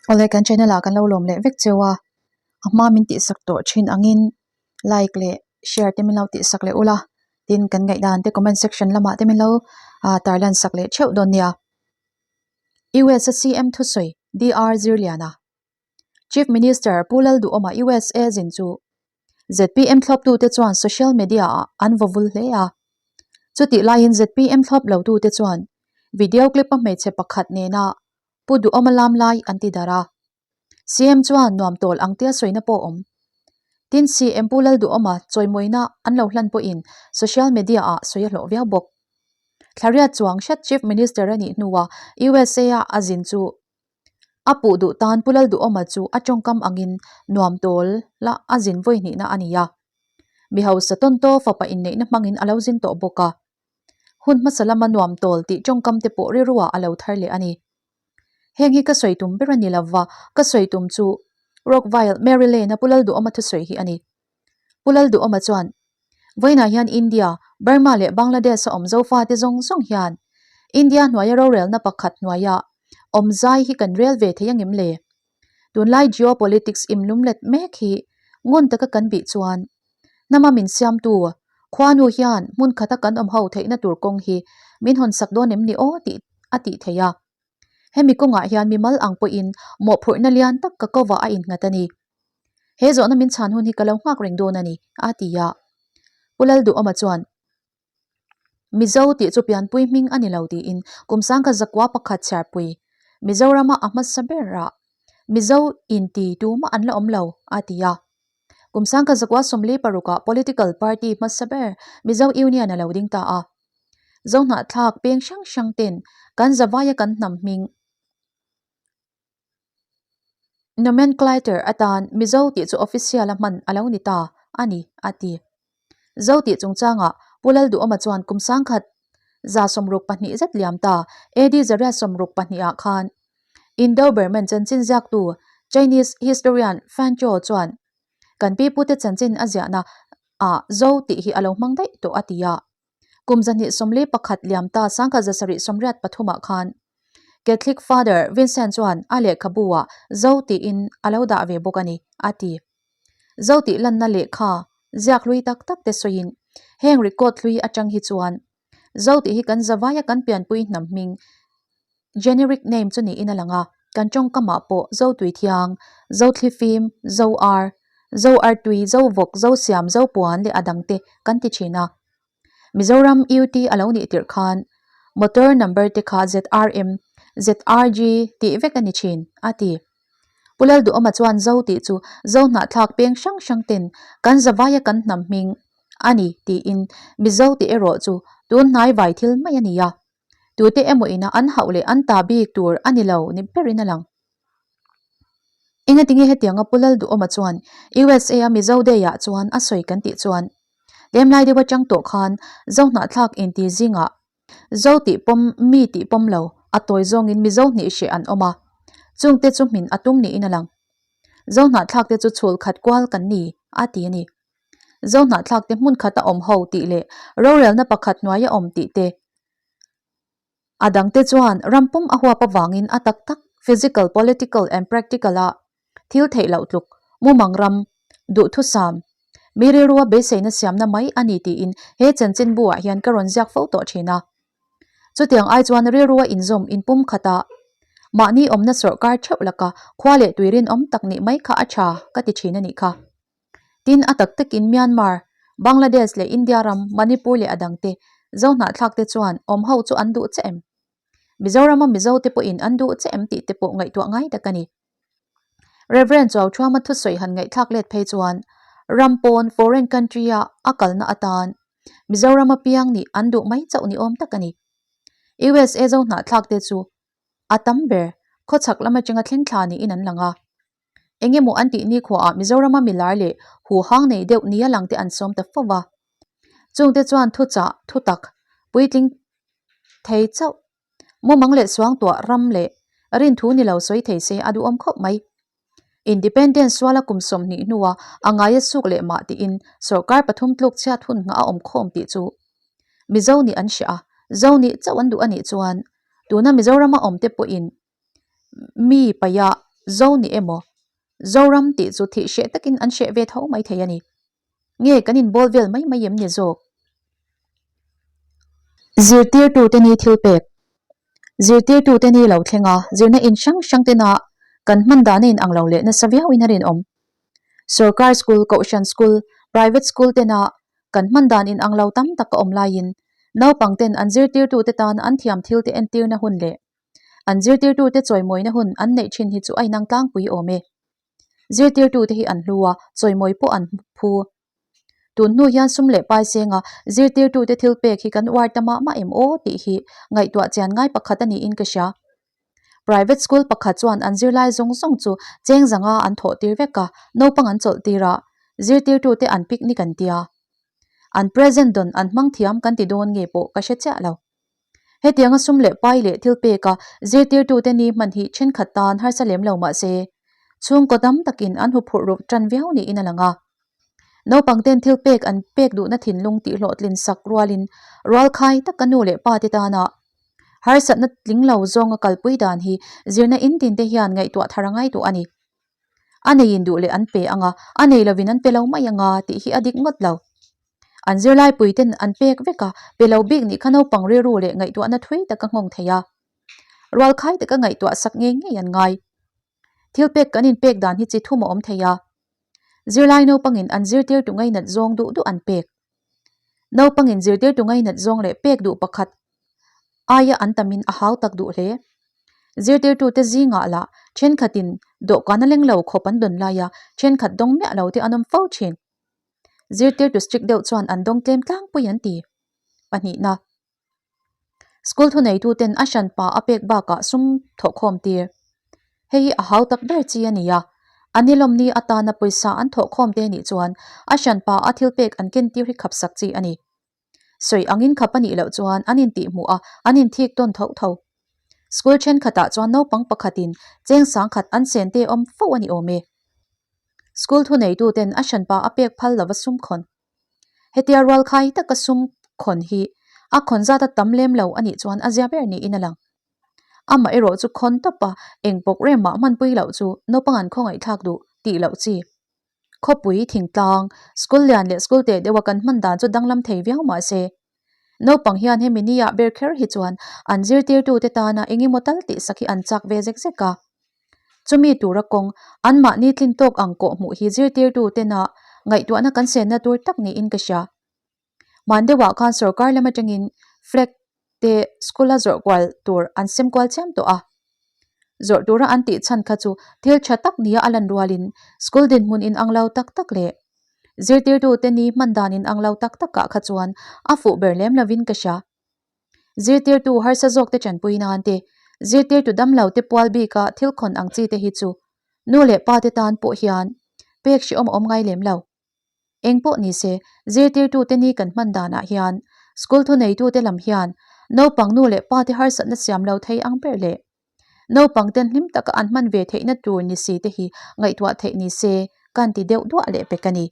Awle kan channel ah kan lo lawm leh vek cheu a, a hma min tihsak tawh thin angin like leh share te min lo tihsak leh ula, tin kan ngaihdan te comment section lamah te min lo ah tarlan sak leh theuh dawn nia. USA CM thusawi DR Zirliana Chief Minister Pu Lalduhawma USA zin chu zpm thlawptute chuan social media ah an vaw vul hle a. Chutih laiin zpm thlawp lotute chuan video clip a hmeichhe pakhat nena Pu Duhawma lam lai an ti darh a. CM chuan nuam tawl ang tia sawina pawh awm. Tin CM Pu Lalduhawma chawimawina an lo hlan pawhin social media ah sawi a hlawh viau bawk. Thlariat chuang hret Chief Minister a nih hnua USA a a zin chu A puh duh tan Pu Lalduhawma chu a tawngkam angin nuam tawl la a zin vawi hnihna a ni a. Mi hausa tawntaw fapa inneihna hmangin a lo zin tawh bawk a. Hun hmasa lama nuam tawl tih tawngkam te pawh rilruah a lo thar leh a ni. Heng hi ka sawi tum ber a ni lova, ka sawi tum chu Rockville, Maryland-a Pu Lalduhawma thusawi hi a ni. Pu Lalduhawma chuan, Vawiinah hian India, Burma leh Bangladesh a awm Zofate zawng zawng hian India hnuaia rorelna pakhat hnuaia awm zai hi kan rel ve thei angem le? Tunlai geopolitics imlumlet mek hi ngun taka kan bih chuan hnama min siamtu khuanu hian hmun khata kan awm ho theihna tur kawng hi min hawnsak dawn em ni aw tih a tih theih a. Hemi kawngah hian mimal ang pawhin mawhphurhna lian tak ka kovah a innghat a ni. He zawhna min chhan hun hi ka lo nghak reng dawn a ni, a ti a. Pu Lalduhawma chuan, Mizo tih chu pianpui hming a ni lo tiin kum sangkhat zakua pakhat chhiarpui Mizorama a hmasa berah Mizo inti tumah an la awm lo, a ti a. Kum sangkhat zakua 46ah political party hmasa ber Mizo Union a lo ding ta a. Zohnahthlak peng hrang hrang ten kan zavaia kan hnam hming Nomenclature atan Mizo tih chu official a hman a lo ni ta a ni, a ti. Zo tih chungchangah Pu Lalduhawma chuan kum 1962 zet liam ta AD 162 ah khan Indo-Burman chanchin ziaktu Chinese historian Fan Chou chuan kan pipute chanchin a ziahna ah Zo tih hi a lo hmang daih tawh a ti a. Kum 241 liam ta 1783 ah khan Catholic Father Vincent chuan a lehkhabu ah Zo tiin a lo dah ve bawk a ni, a ti. Zo tih lanna lehkha ziak hlui tak tak te sawiin heng record hlui atang hi chuan Zo tih hi kan zavaia kan pianpui hnam hming generic name chu niin a lang a, kan tawngkamah pawh Zo Tuithiang, Zo Thlifim, Zo Ar, Zo Artui, Zo Vawk, Zo Siam, Zo Puan leh a dangte kan ti thin a. Mizoram UT a lo nih tirh khan motor number te kha ZRM, ZRG tih vek a ni thin, a ti. Pu Lalduhawma chuan Zo tih chu Zo hnahthlak peng hrang hrang ten kan zavaia kan hnam hming a ni tiin Mizo tih erawh chu tun hnai vai thil mai a ni a. Tute emaw ina an hauh leh an ta bik tur a ni lo ni berin a lang. Engatinge hetianga Pu Lalduhawma chuan USA a Mizo Day ah chuan a sawi kan tih chuan Lemlai deuh atang tawh khan Zo hnahthlak inti zingah Zo tih pawm mi tih pawm lo a tawi zawngin Mizo hnih hreh an awm a, chungte chu hmin a tum niin a lang. Zo hnahthlak te chu chhul khat kual kan ni a ti a ni. Zo hnahthlak te hmun khat a awm ho tih leh rorelna pakhat hnuai a awm tih te A dangte chuan ram pum a huap avangin a tak tak, physical, political and practical, a thil theih loh tluk, mumang ram, duhthusam, mi rilrua beiseina siamna mai a ni tiin he chanchinbu ah hian ka rawn ziak fo tawh thin a. Chutiang ai chuan rilrua inzawm inpum khata mahni awmna sawrhkar theuh laka khua leh tui rinawm tak nih mai kha a tha ka ti thin a nih kha. Tin, a tak takin Myanmar, Bangladesh leh India ram, Manipur leh a dangte Zo hnahthlakte chuan awm ho chu an duh che em? Mizorama Mizote pawhin an duh che em tih te pawh ngaihtuah ngai tak a ni. Rev. Chuauthuama thusawi han ngaihthlak let phei chuan ram pawn, foreign country, a a kalna atan Mizorama piang nih an duh mai chauh ni awm tak a ni. USA Zo hnahthlakte chu a tam ber khawchhak lam atanga thleng thla niin an lang a. Eng emaw an tih nikhuaah Mizorama milar leh huhang nei deuh nia lang te an sawm ta fo va. Chungte chuan thuchah, thutak, puitling thei chauh, mumang leh suangtuah ram leh rinthu ni lo sawi thei se a duhawm khawp mai. Independence suala kum 20 hnua a ngaia suk leh mah tiin sawrkar pathum tluk chhiat hun nghah a awm khawm tih chu Mizo nih an hria a, Zo nih chauh an duh a nih chuan tuna Mizorama awmte pawhin Mi paia. Zo ni emaw, Zoram tih chu thih hreh takin an hreh ve tho mai thei a ni. Nge kan inbawl vel mai mai em ni zawk? Zirtirtute ni thil pek. Zirtirtute ni lo thleng a, zirna in hrang hrang tena kan hman dan a inang lo leh nasa viauin a rinawm. Sorkar school, kohhran school, private school tena kan hman dan inang lo tam tak a awm laiin naupang ten an zirtirtute tan an thiam thil te entirna hun leh an zirtirtute chawimawina hun an neih thin hi chu a inang tlangpui awm e. Zirtirtute hi an hlu a, chawimawi pawh an phu. Tun hnu hian sum leh pai senga zirtirtute thil pek hi kan uar ta mah mah em aw tih hi ngaihtuah chian ngai pakhat a niin ka hria. Private school pakhat chuan an zirlai zawng zawng chu cheng zanga an thawh tir vek a, naupang an chawlh tir a, zirtirtute an picnic an tia. An present dawn an hmang thiam kan ti dawn nge pawh ka hre chiah lo. Hetianga sum leh pai leh thil peka zirtirtute ni hman hi thenkhat tan harsa lem lo mah se, chhungkaw tam takin an huphurh ruk tan viau niin a lang a. Naupangten thil pek an pek duhna thinlung tihhlawhtlin sak rualin rualkhai taka nu leh pa te tana harsatna tling lo zawnga kalpui dan hi zirna in tinte hian ngaihtuah thar a ngai duh a ni. A neiin duh leh an pe anga, a nei lovin an pe lo mai anga tih hi a dik ngawt lo. An zirlaipui ten an pek vek a, pe lo bik nih kha naupang rilru leh ngaihtuahna thui tak a nghawng thei a. Rualkhai taka ngaihtuah sak ngei ngei an ngai. Thil pek kan inpek dan hi chi thum a awm thei a. Zirlai naupangin an zirtirtu ngainat zawng duh duh an pek. Naupangin zirtirtu ngainat zawng leh pek duh pakhat aia an tamin a hau tak duh hle. Zirtirtute zingah lah thenkhatin dawhkan a leng lo khawp an dawn lai a, thenkhat dawng miah lo te an awm fo thin. Zirtirtu strict deuh chuan an dawng tlem tlangpui an ti. Pahnihna. School thuneituten a hranpa a pek bakah sum thawhkhawm tir. Hei hi a hau tak ber chi a ni a, a nilawmni atana pawisa an thawhkhawm te nih chuan a hranpa a thil pek an ken tir hi khapsak chi a ni. Sawi angin khap a nih loh chuan an intihhmuh a, an inthik tawn tho tho. School thenkhatah chuan naupang pakhatin cheng sangkhat an sen te awm fo a ni awm e. School thuneituten a hranpa a pek phal lova sum khawn. Hetia rualkhai taka sum khawn hi a khawn zat a tam lem lo a nih chuan a zia ber niin a lang. Amah erawh chu khawn tawp a, eng pawk rem mah hmanpui loh chu naupang an khawngaihthlak duh tih loh chi. Khawpui, thingtlang, school lian leh school teh deuha kan hman dan chu danglam thei viau mah se, naupang hian hemi nia ber kher hi chuan an zirtirtute tana eng emaw tal tihsak hi an chak ve zek zek a. Chumi tura kawng, anmahni tlin tawk ang kawh hmuh hi zirtirtu tena ngaihtuahna kan senna tur tak niin ka hria. Hman deuhah khan sorkar lam atangin flag te school a zawrh kual tur an sem kual chiam tawh a. Zawrh tura an tih chhan kha chu thil tha tak nia a lan rualin school dinhmun inang lo tak tak leh zirtirtute ni hman dan inang lo tak takah kha chuan a fuh ber lem lovin ka hria. Zirtirtu harsa zawkte tanpui nan te, zirtirtu damlo te pual bika thil khawn ang chi te hi chu nu leh pa te tan pawh hian pek hrehawm a awm ngai lem lo. Eng pawh ni se, zirtirtute ni kan hman danah hian school thuneitute lam hian naupang nu leh pa te harsatna siam lo thei ang ber leh naupang ten hlim taka an hman ve theihna tur ni si te hi ngaihtuah theih ni se kan ti deuh duah leh pek a ni.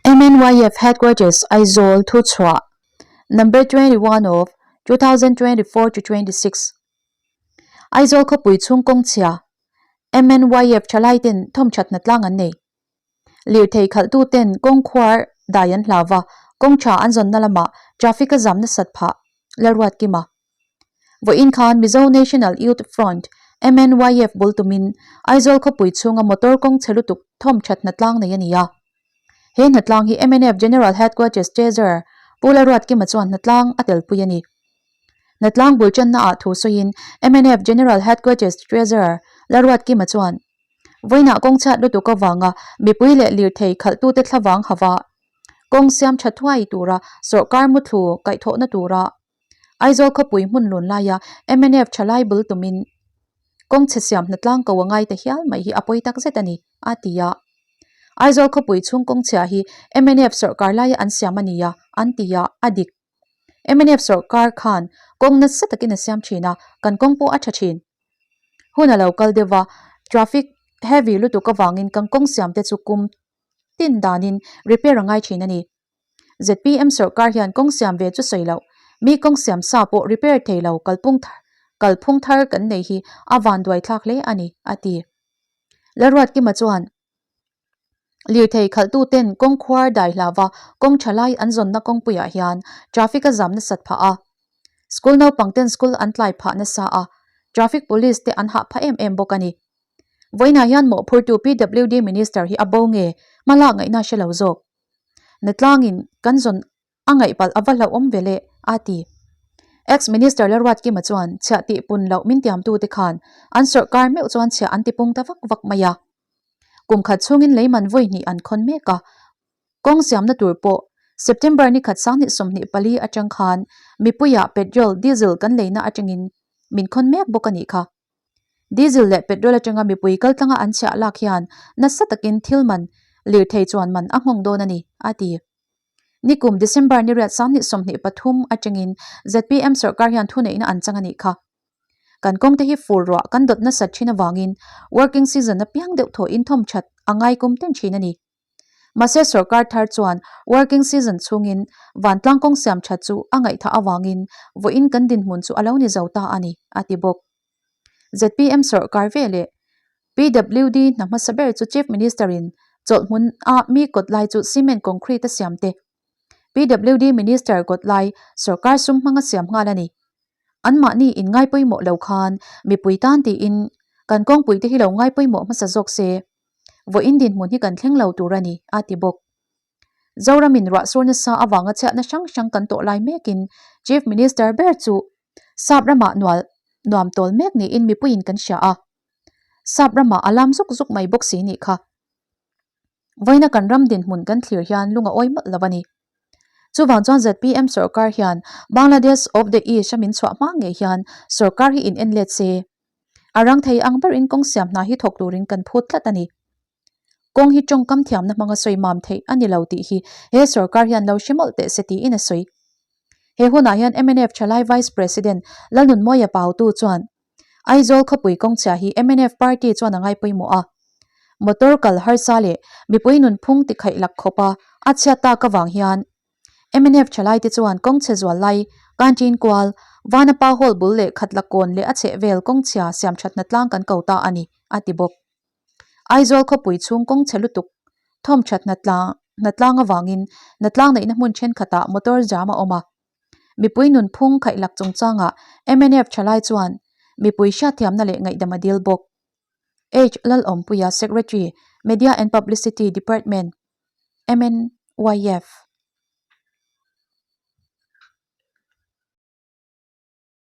MNYF Headquarters Aizawl thuchhuah Number 21 of 2024 to 26 Aizawl khawpui chhung kawng chhia MNYF thalai ten thawmthat hnatlang an nei. Lirthei khalhtu ten kawng khuar dai an hlau va, kawng tha an zawnna lamah traffic a zam nasat phah, Lalruatkima. Vawiin khan Mizo National Youth Front, MNYF, bul tumin Aizawl khawpui chhunga motor kawng chhe lutuk thawm that hnatlang nei a ni a. He hnatlang hi mnf General Headquarters Treasurer Pu Lalruatkima chuan hnatlang a telpui a ni. Hnatlang bul tanna ah thu sawiin mnf General Headquarters Treasurer Lalruatkima chuan vawiinah kawng chhiat lutuk avanga mipui leh lirthei khalhtute thlavang hava kawng siam tha thuai tura sawrkar muthlu kaihthawhna tura Aizawl khawpui hmun lun laia mnf thalai bul tumin kawng chhe siam hnatlang ko a ngai ta hial mai hi a pawi tak zet a ni, a ti a. Aizawl khawpui chhung kawng chhia hi mnf sawrkar laia an siam a ni a, an ti a, a dik. Mnf sawrkar khan kawng nasa takin a siam thin a, kan kawng pawh a tha thin. Hun a lo kal deuh a, traffic heavy lutuk avangin kan kawng siam te chu kum tin danin repair a ngai thin a ni. Zpm sawrkar hian kawng siam ve chu sawi loh. Mi kawng siam sa pawh repair thei lo kalpung kalphung thar kan nei hi a vanduai thlak hle a ni, a ti. Lalruatkima chuan lirthei khalhtuten kawng khuar dai hlava kawng tha lai an zawnna kawngpuiah hian traffic a zam nasat phah a. School naupangten school an tlai phah nasa a, traffic police te an hah phah em em bawk a ni. Vawiinah hian mawhphurtu PWD Minister hi a bo nge hmalak ngaihna hre lo zawk. Natlangin kan zawn a ngaih palh a va hlauhawm ve le, a ti. Ex-Minister Lalruatkima chuan chhiah tih pun loh min tiamtute khan an sawrhkar meuh chuan chhiah an tipung ta vak vak mai a. Kum khat chhungin leiman vawi hnih an khawn mek a. Kawng siamna tur pawh September ni khat 2024 atang khan mipuiah petrol, diesel kan leina atangin min khawn mek bawk a nih kha. Diesel leh petrol atanga mipui kaltlanga an chhiah lak hian nasa takin thil man, lirthei chuan man a nghawng dawn a ni, a ti. Nikum December ni riat 2023 atangin zpm sawrkar hian thuneihna an chang a nih kha. Kan kawngte hi fur ruah kan dawt nasat thin avangin working season apiang deuh thawhin thawmthat a ngai kum ten thin a ni. Mahse sawrkar thar chuan working season chhungin vantlang kawng siam that chu a ngaihthah avangin vawiin kan dinhmun chu a lo ni zo ta a ni, a ti bawk. Zpm sawrkar ve leh PWD hna hmasa ber chu Chief Minister in chawlhhmun a mi kawt lai chu cement concrete a siam te. PWD Minister kawt lai sawrkar sum hmanga siam nghal a ni. Anmahni in ngai pawimawh lo khan mipui tan tiin kan kawngpui te hi lo ngai pawimawh hmasa zawk se. Vawiin dinhmun hi kan thleng lo tur a ni, a ti bawk. Zoramin ruahsur nasa avanga chhiatna hrang hrang kan tawh lai mekin Chief Minister ber chu Sap ramah nual nuam tawl mek niin mipuiin kan hria a. Sap ramah a lam zuk zuk mai bawk si nih kha. Vawiina kan ram dinhmun kan thlir hian lung a awi mawlh lo a ni. Chuvang chuan zpm sawrkar hian Bangladesh of the East a min chhuah hma ngei hian sawrkar hi in en let se. A rang thei ang berin kawng siam hna hi thawk turin kan phut tlat a ni. Kawng hi tawngkam thiamna hmanga sawi mam theih a ni lo tih hi he sawrkar hian lo hre mawlh teh se tiin a sawi. He hunah hian mnf Thalai Vice President Lalnunmawia Pautu chuan Aizawl khawpui kawngchhia hi mnf party chuan a ngai pawimawh a. Motor kal harsa leh mipui nunphung tikhaih lak khawpa a chhiat tak avang hian mnf thalaite chuan kawngchhe zual lai, canteen kual, Vanapa Hall bul leh Khatlakawn leh a chhehvel kawngchhia siamthatna tlang kan ko ta a ni, a ti bawk. Aizawl khawpui chhung kawngchhe lutuk thawmthat hnatlang avangin hnatlang neihna hmun thenkhatah motor jam a awm a. Mipui nunphung khaihlak chungchangah mnf thalai chuan mipui hriatthiamna leh ngaihdam a dil bawk. H Lalawmpuia Secretary, Media and Publicity Department, MNYF.